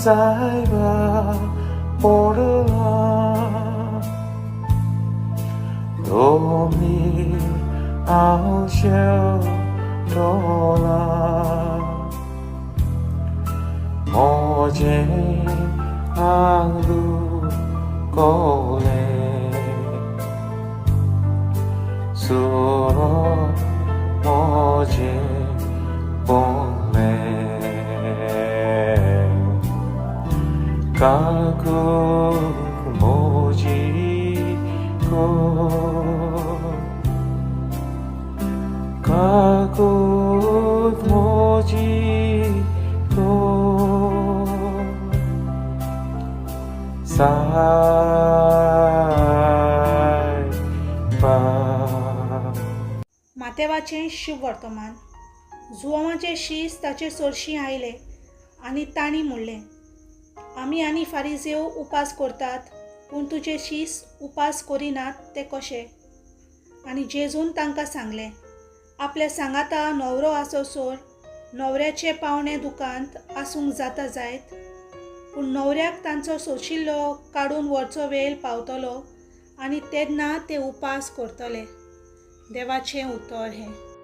सायबा पडलां दोमीर हांव शेवटोलां म्हजें आंग दुखलें सुरो म्हजें भोंगलें काकूट म्हजी कर काकूट म्हजी कर सायबा. मातेवाचें शुभवर्तमान. जुवांवाचे शीस ताचे सरशीं आयले आनी तांणी म्हणलें, आमी आनी फारिजेव उपास करतात, पूण तुजे शीस उपास करिनात ते कशे? आनी जेजून तांकां सांगलें, आपल्या सांगाता न्हवरो आसोसर न्हवऱ्याचे पावणे दुकांत आसूंक जाता जायत, पूण न्हवऱ्याक तांचो सोशिल्लो काडून व्हरचो वेळ पावतलो आनी तेन्ना ते उपास करतले. देवाचें उतर हें.